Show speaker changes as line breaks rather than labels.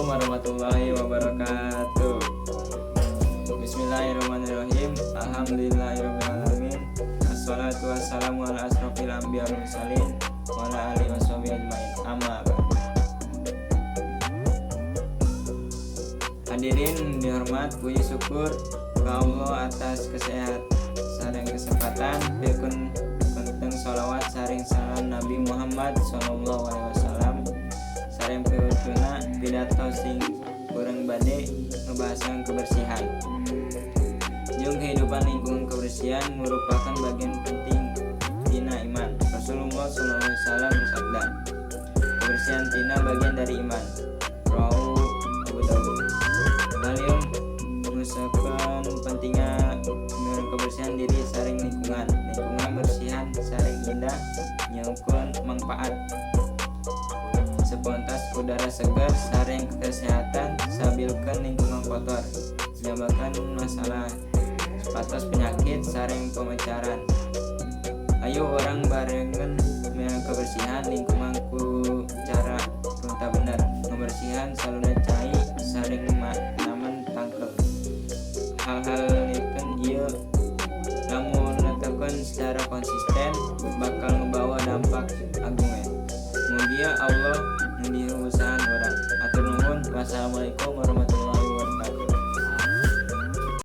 Assalamualaikum warahmatullahi wabarakatuh. Bismillahirrahmanirrahim. Alhamdulillahirabbil alamin. Assalatu wassalamu ala asrofil anbiya wal mursalin wa ala alihi washabihi ajmain. Amma ba'd. Hadirin dihormat, puji syukur ke Allah atas kesehatan sareng kesempatan pikun penting sholawat sareng salam Nabi Muhammad sallallahu alaihi wasallam. Sareng piwucuna pidato sing kurang bade ngebahasan kebersihan jeung kehidupan lingkungan. Kebersihan merupakan bagian penting tina iman. Rasulullah SAW bersabda, "Kebersihan tina bagian dari iman." Rawahu Abu Dawud. Kalium mengusahakan pentingnya kebersihan diri sareng lingkungan. Lingkungan bersihan sareng indah nyangkeun manfaat sepentas udara segar sareng kesehatan, sabilkeun lingkungan kotor menyebabkan masalah sapertos penyakit sareng pemecaran. Ayo urang barengan kebersihan lingkungan ku cara runtah bener, ngebersihan saluran cai sareng namen tangkel. Hal-hal itu ieu lamun dilakukan secara konsisten bakal ngebawa dampak agung ya. Mugia Allah ngidihu usahaan urang. Hatur nuhun. Wassalamualaikum warahmatullahi.